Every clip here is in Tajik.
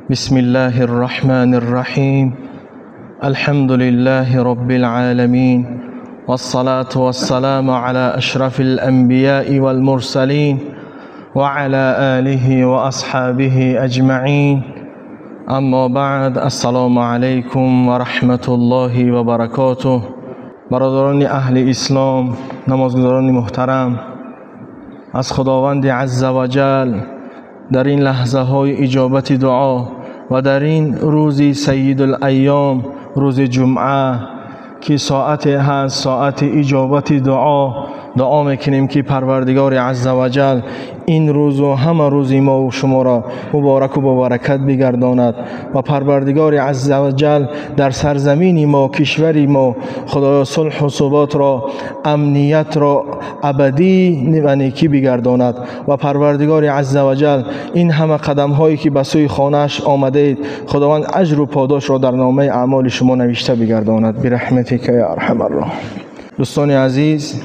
بسم الله الرحمن الرحيم. الحمد لله رب العالمين، والصلاة والسلام على أشرف الأنبياء والمرسلين وعلى آله وأصحابه أجمعين. أما بعد، السلام عليكم ورحمة الله وبركاته. برادران اهل اسلام، نمازگزاران محترم، از خداوند عز و جل در این لحظه های اجابت دعا و در این روز سید الایام، روز جمعه که ساعت هست، ساعت اجابت دعا، دعا میکنیم که پروردگار عز و جل این روز و همه روز ما و شما را مبارک و بابرکت بگرداند و پروردگار عز و جل در سرزمین ما، کشور ما، خدایا صلح و ثبات را، امنیت را ابدی و نیکی بگرداند و پروردگار عز و جل این همه قدم هایی که به سوی خانه‌اش آمده اید، خداوند اجر و پاداش را در نامه اعمال شما نوشته بگرداند برحمتک یا ارحم الراحمین. دوستان عزیز،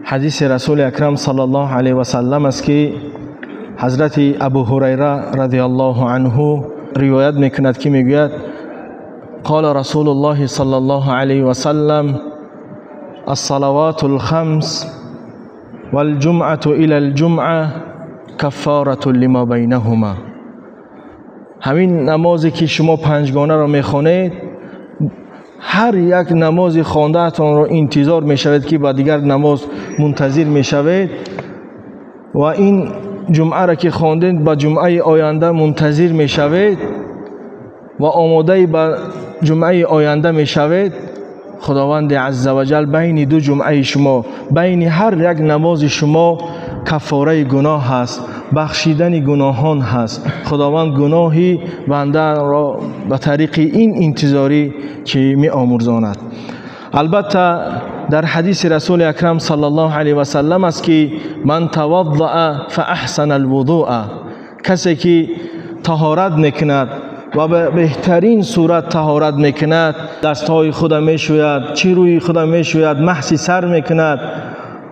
حدیث رسول اکرم صلی الله علیه و سلم است که حضرت ابو هریره رضی الله عنه روایت میکند که میگوید: قال رسول الله صلی الله علیه و سلم الصلوات الخمس والجمعة الى الجمعة کفارة لما بینهما. همین نمازی که شما پنجگانه را میخوانید، هر یک نماز خوانده‌تان را انتظار میشوید که با دیگر نماز منتظر میشوید و این جمعه را که خواندید با جمعه آینده منتظر میشوید و آماده به جمعه آینده میشوید. خداوند عزوجل بین دو جمعه شما، بین هر یک نماز شما کفاره گناه هست، بخشیدن گناهان هست. خداوند گناهی بنده را به طریق این انتظاری چی می آمرزاند. البته در حدیث رسول اکرم صلی الله علیه و سلم است که من توضأ فاحسن الوضوء، کسی که طهارت میکند و به بهترین صورت طهارت میکند، دستهای خود میشوید، چی روی خود میشوید، محسی سر میکند،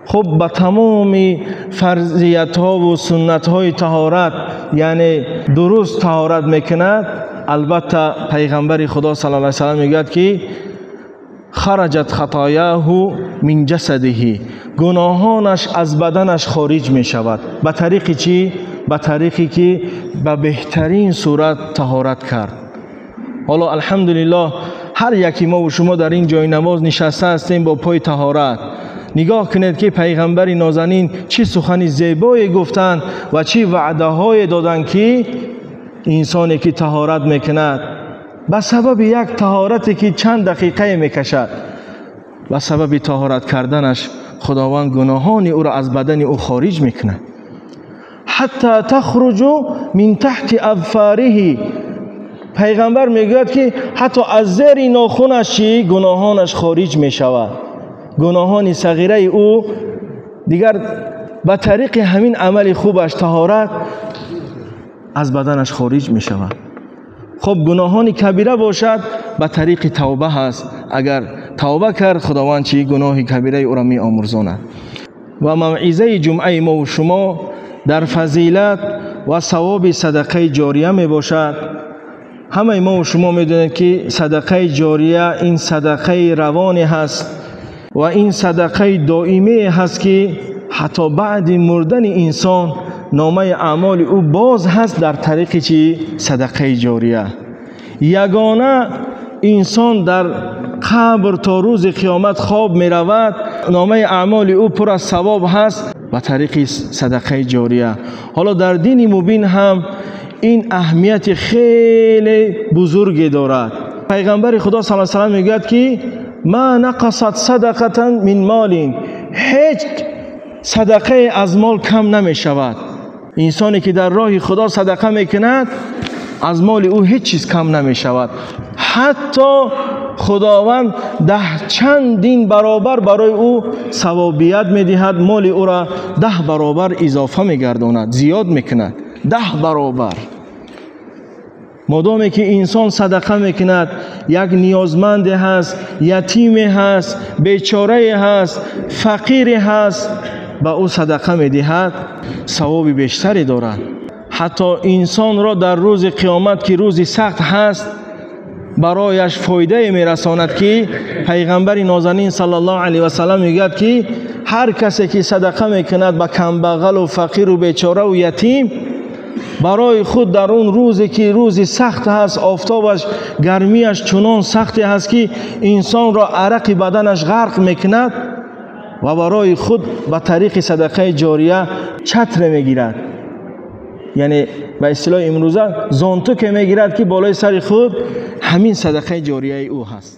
خب به تمام فرضیت ها و سنت های طهارت، یعنی درست طهارت میکند. البته پیغمبر خدا صلی الله علیه و سلم میگوید که خرجت خطایاه من جسده، گناهانش از بدنش خارج میشود. به طریق چی؟ به طریقی که به بهترین صورت طهارت کرد. حالا الحمدلله هر یکی ما و شما در این جای نماز نشسته هستیم با پای طهارت. نگاه کنید که پیغمبر نازنین چه سخن زیبایی گفتند و چه وعده های دادند که انسانی که طهارت میکند به سبب یک طهارتی که چند دقیقه میکشد، به سبب طهارت کردنش خداوند گناهان او را از بدن او خارج میکند. حتی تخرج من تحت اظفاره، پیغمبر میگوید که حتی از زیر ناخنش گناهانش خارج میشود. گناهان صغیره او دیگر به طریق همین عمل خوبش طهارت از بدنش خارج می شود. خب گناهان کبیره باشد به طریق توبه هست، اگر توبه کرد خداوند چی گناه کبیره او را می آمرزاند. و موعظه جمعه ما و شما در فضیلت و ثواب صدقه جاریه می باشد. همه ما و شما می دونید که صدقه جاریه این صدقه روانی هست و این صدقه دائمی هست که حتی بعد مردن انسان نامه اعمال او باز هست در طریق چی؟ صدقه جاریه. یگانه انسان در قبر تا روز قیامت خواب می رود، نامه اعمال او پر از ثواب هست به طریق صدقه جاریه. حالا در دین مبین هم این اهمیت خیلی بزرگی دارد. پیغمبر خدا صلی الله علیه و سلم میگوید که ما نقصت صدقه من مال، هیچ صدقه از مال کم نمی شود. انسانی که در راه خدا صدقه میکند از مال او هیچ چیز کم نمی شود. حتی خداوند 10 چندین برابر برای او ثوابیت میدهد، مال او را 10 برابر اضافه میگرداند، زیاد میکند، 10 برابر. مادامی که انسان صدقه میکند، یک نیازمند هست، یتیم هست، بیچاره هست، فقیر هست، به او صدقه میدهد، ثواب بیشتری دارد. ҳатто инсонро дар рӯзи қиёмат ки рӯзи сахт ҳаст барояш фоидае мерасонад ки пайғамбари нозанин саллаллоҳу алайҳи васаллам мегӯяд ки ҳар касе ки садақа мекунад ба камбағалу фақиру бечораву ятим, барои худ дар он рӯзе ки рӯзи сахт ҳаст, офтобаш гармиаш чунон сахте ҳаст ки инсонро арақи баданаш ғарқ мекунад ва барои худ ба тариқи садақаи ҷория чатре мегирад, яъне ба истилоҳи имрӯза зонтуке мегирад ки болои сари худ ҳамин садақаи ҷорияи ӯ ҳаст.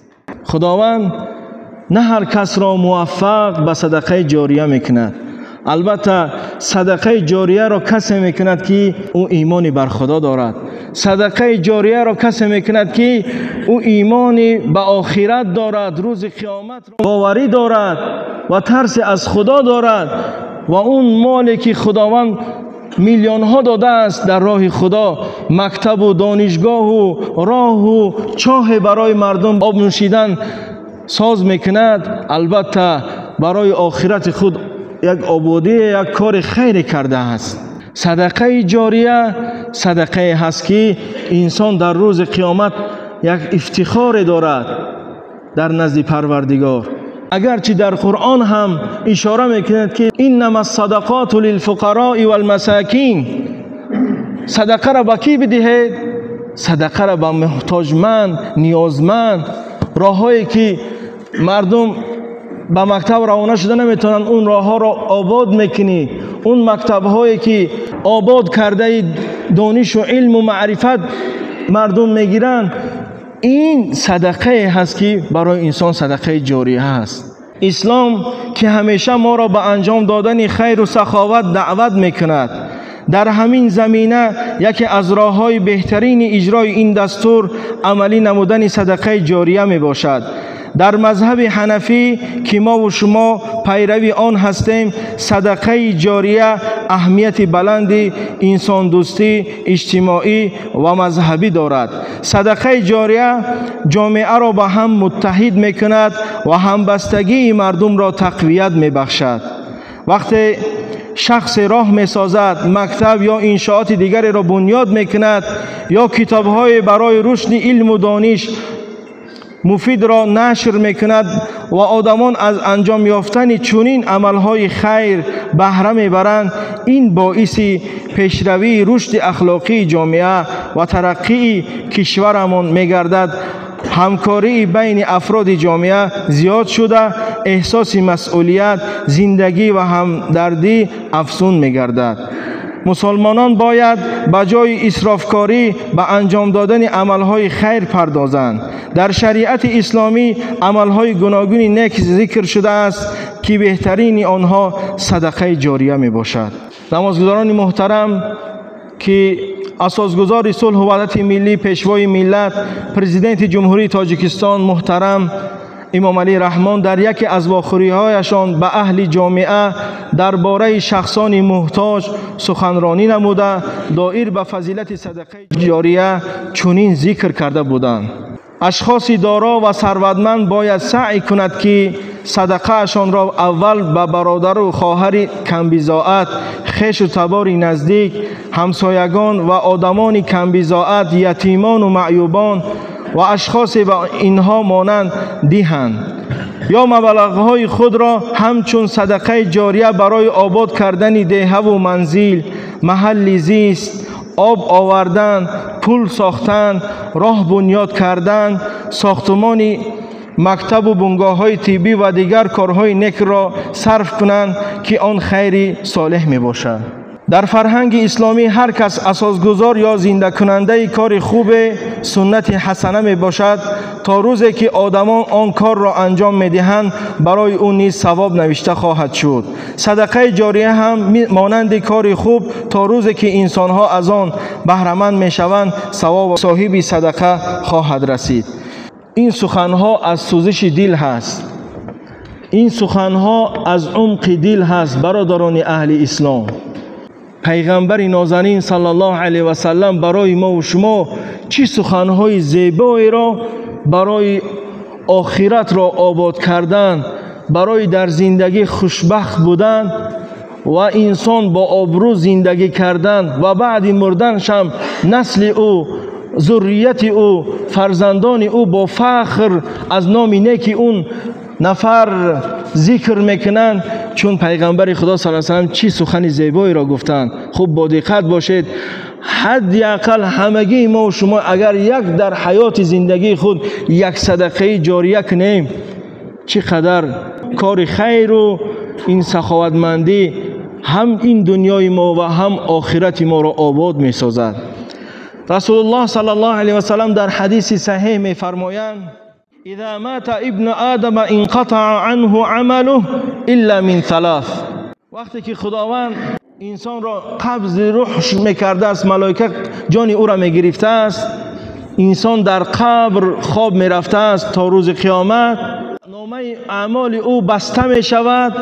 Худованд на ҳар касро муваффақ ба садақаи ҷория мекунад. Албатта садақаи ҷорияро касе мекунад ки ӯ имони бар Худо дорад. Садақаи ҷорияро касе мекунад ки ӯ имони ба охират дорад, рӯзи қиёматро боварӣ дорад ва тарси аз Худо дорад ва он моле ки Худованд миллионҳо додааст дар роҳи Худо, мактабу донишгоҳу роҳу чоҳе барои мардум об нӯшидан соз мекунад, албатта барои охирати худ як ободӣ, як кори хайре кардааст. Садақаи ҷория садақае ҳаст ки инсон дар рӯзи қиёмат як ифтихоре дорад дар назди Парвардигор. Агарчи дар Қуръон ҳам ишора мекунад ки иннама ссадақоту лилфуқарои валмасакин, садақаро ба кӣ бидиҳед? Садақаро ба муҳтоҷманд, ниёзманд, роҳҳое ки мардум ба мактаб равона шуда наметавонанд, он роҳҳоро обод мекунӣ, он мактабҳое ки обод кардаи донишу илму маърифат мардум мегиранд, ин садақае ҳаст ки барои инсон садақаи ҷория ҳаст. Ислом ки ҳамеша моро ба анҷом додани хайру саховат даъват мекунад, дар ҳамин замина яке аз роҳҳои беҳтарини иҷрои ин дастур амалӣ намудани садақаи ҷория мебошад. Дар мазҳаби ҳанафӣ ки мову шумо пайрави он ҳастем, садақаи ҷория аҳамияти баланди инсондӯстӣ, иҷтимоӣ ва мазҳабӣ дорад. Садақаи ҷория ҷомеаро ба ҳам муттаҳид мекунад ва ҳамбастагии мардумро тақвият мебахшад. Вақте шахсе роҳ месозад, мактаб ё иншооти дигареро бунёд мекунад ё китобҳое барои рушди илму дониш муфидро нашр мекунад ва одамон аз анҷом ёфтани чунин амалҳои хайр баҳра мебаранд, ин боиси пешравии рушди ахлоқии ҷомеа ва тараққии кишварамон мегардад. Ҳамкории байни афроди ҷомеа зиёд шуда, эҳсоси масъулият, зиндагӣ ва ҳамдардӣ афзун мегардад. Мусулмонон бояд ба ҷои исрофкорӣ ба анҷом додани амалҳои хайр пардозанд. Дар шариати исломӣ амалҳои гуногуни нек зикр шудааст ки беҳтарини онҳо садақаи ҷория мебошад. Намозгузорони муҳтарам, ки асосгузори сулҳу ваҳдати миллӣ, пешвои миллат, президенти Ҷумҳурии Тоҷикистон муҳтарам Имомалӣ Раҳмон дар яке аз вохӯриҳояшон ба аҳли ҷомеа дар бораи шахсони муҳтоҷ суханронӣ намуда, доир ба фазилати садақаи ҷория чунин зикр карда буданд: ашхоси доро ва сарватманд бояд саъй кунад ки садақаашонро аввал ба бародару хоҳари камбизоат, хешу табори наздик, ҳамсоягон ва одамони камбизоат, ятимону маъюбон ва ашхосе ба инҳо монанд диҳанд, ё маблағҳои худро ҳамчун садақаи ҷория барои обод кардани деҳаву манзил, маҳалли зист, об овардан, пул сохтан, роҳ бунёд кардан, сохтумони мактабу бунгоҳҳои тиббӣ ва дигар корҳои некро сарф кунанд, ки он хайри солеҳ мебошад. Дар фарҳанги исломӣ ҳар кас асосгузор ё зиндакунандаи кори хубе суннати ҳасана мебошад. То рӯзе ки одамон он корро анҷом медиҳанд, барои ӯ низ савоб навишта хоҳад шуд. Садақаи ҷория ҳам монанди кори хуб то рӯзе ки инсонҳо аз он баҳраманд мешаванд, савоб соҳиби садақа хоҳад расид. Ин суханҳо аз сӯзиши дил ҳаст, ин суханҳо аз умқи дил ҳаст, бародарони аҳли ислом. Пайғамбари нозанин саллаллоҳу алайҳи васаллам барои мо ва шумо чӣ суханҳои зебоеро барои охиратро обод кардан, барои дар зиндагӣ хушбахт будан ва инсон бо обрӯ зиндагӣ кардан ва баъди мурданаш ҳам насли ӯ, зуррияти ӯ, фарзандони ӯ бо фахр аз номи неки он нафар зикр мекунанд. Чун пайғамбари Худо саллаллоҳу алайҳи васаллам чӣ сухани зебоеро гуфтанд. Хуб, бо диққат бошед. Ҳадди ақал ҳамагии мо ва шумо агар як дар ҳаёти зиндагии худ як садақаи ҷория кунем, чӣ қадар кори хайру ин саховатмандӣ ҳам ин дунёи мо ва ҳам охирати моро обод месозад. Расулуллоҳ саллаллоҳу алайҳи васаллам дар ҳадиси саҳеҳ мефармоянд: إذا مات ابن آدم انقطع عنه عمله إلا من ثلاث. وقتی که خداوند انسان را قبض روح میکرده است، ملائکه جان او را میگرفته است، انسان در قبر خواب میرفته است تا روز قیامت، نامه اعمال او بسته میشود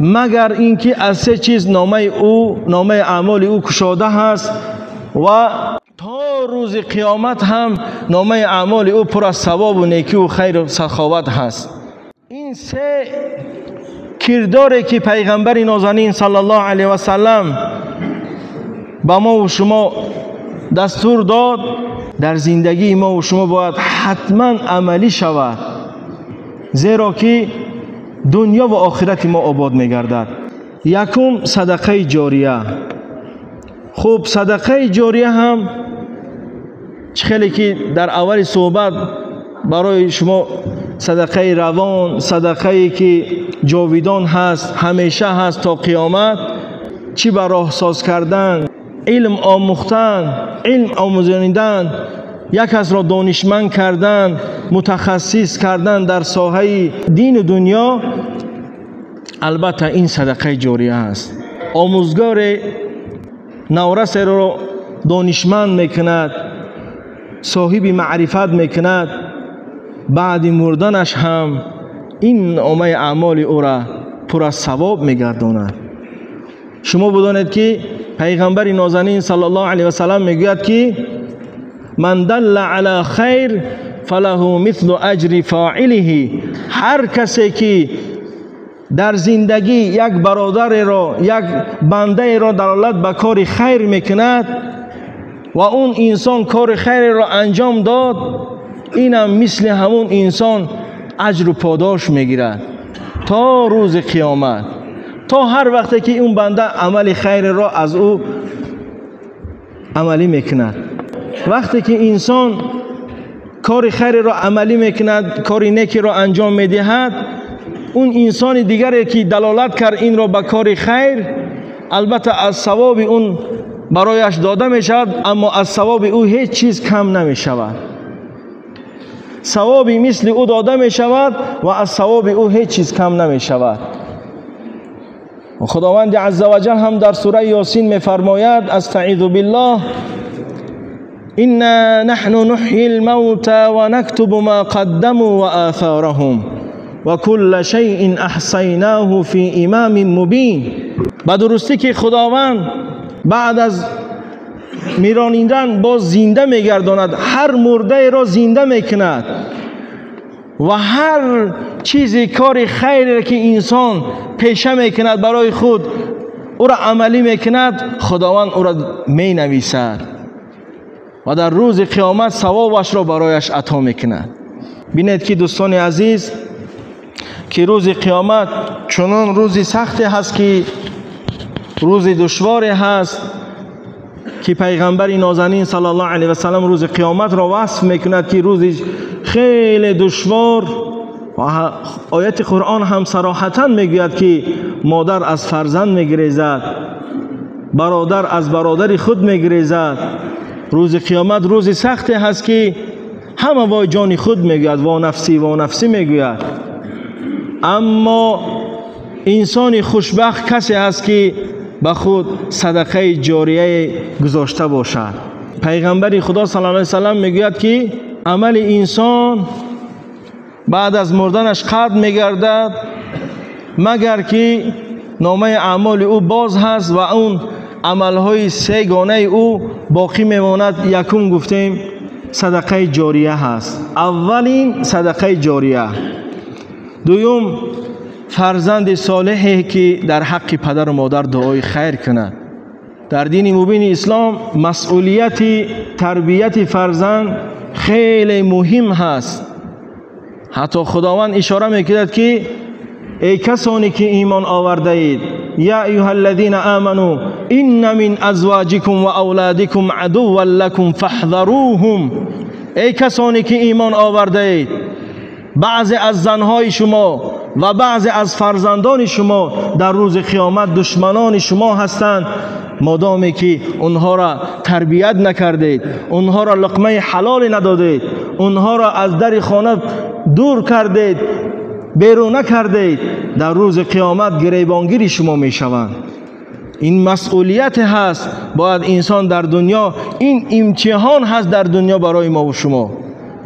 مگر اینکه از سه چیز نامه او، نامه اعمال او کشاده است و تا روز قیامت هم نامه اعمال او پر از ثواب و نیکی و خیر و سخاوت هست. این سه کرداری که پیغمبر نازنین صلی الله علیه و سلم به ما و شما دستور داد، در زندگی ما و شما باید حتما عملی شود، زیرا که دنیا و آخرت ما آباد میگردد. یکم صدقه جاریه. خب صدقه جاریه هم خیلی که در اول صحبت برای شما صدقه روان، صدقه که جاویدان هست، همیشه هست تا قیامت، چی به راه ساز کردن، علم آموختن، علم آموزانیدن، یک کس را دانشمند کردن، متخصص کردن در ساحه دین و دنیا، البته این صدقه جاریه است. آموزگار نورس را دانشمند میکند، صاحب معرفت میکند، بعد مردنش هم این نامه اعمال او را پر از ثواب میگرداند. شما بدانید که پیغمبر نازنین صلی الله علیه و سلم میگوید که من دل علی خیر فله مثل اجر فاعله. هر کسی که در زندگی یک برادر را، یک بنده را دلالت به کار خیر میکند و اون انسان کار خیر را انجام داد، اینم مثل همون انسان اجر و پاداش میگیرد تا روز قیامت، تا هر وقتی که اون بنده عمل خیر را از او عملی میکند. وقتی که انسان کار خیر را عملی میکند، کار نیکی را انجام میدهد، اون انسان دیگری که دلالت کرد این را به کار خیر، البته از ثواب اون برایش داده میشود، اما از ثواب او هیچ چیز کم نمیشود. ثوابی مثل او داده میشود و از ثواب او هیچ چیز کم نمیشود. خداوند عزوجل هم در سوره یاسین میفرماید: استعیذ بالله انا نحن نحیی الموتى ونكتب ما قدموا وآثارهم وكل شیء احصیناه فی امام مبین. به درستی که خداوند بعد از میرانیدن باز زنده میگرداند، هر مرده را زنده میکند و هر چیزی کار خیری که انسان پیشه میکند برای خود، او را عملی میکند، خداوند او را مینویسد و در روز قیامت ثوابش را برایش عطا میکند. بینید که دوستان عزیز، که روز قیامت چنان روز سختی هست که روز دشواری هست که پیغمبر نازنین صلی الله علیه و سلم روز قیامت را وصف میکند که روز خیلی دشوار، و آیت قرآن هم صراحتا میگوید که مادر از فرزند میگریزد، برادر از برادر خود میگریزد. روز قیامت روز سختی هست که همه وای جان خود میگوید، وا نفسی وا نفسی میگوید. اما انسان خوشبخت کسی هست که به خود صدقه جاریه گذاشته باشد. پیغمبر خدا صلی الله علیه و سلم میگوید که عمل انسان بعد از مردنش قطع میگردد مگر که نامه اعمال او باز هست و اون عملهای سه گانه او باقی میماند. یکم گفتیم صدقه جاریه هست، اولین صدقه جاریه. دوم Фарзанди солеҳе ки дар ҳаққи падару модар дуои хайр кунад. Дар дини мубини ислом масъулияти тарбияти фарзанд хеле муҳим ҳаст. Ҳатто Худованд ишора мекунад ки эй касоне ки имон овардаед, я айюҳа аллазина аману инна мин азваҷикум ва авладикум адувван лакум фаҳзаруҳум. Эй касоне ки имон овардаед, баъзе аз занҳои шумо ва баъзе аз фарзандони шумо дар рӯзи қиёмат душманони шумо ҳастанд. Модоме ки онҳоро тарбият накардед, онҳоро луқмаи ҳалоле надодед, онҳоро аз дари хона дур кардед, берун накардед, дар рӯзи қиёмат гиребонгири шумо мешаванд. Ин масъулият ҳаст. Бояд инсон дар дунё, ин имтиҳон ҳаст дар дунё барои мо ва шумо.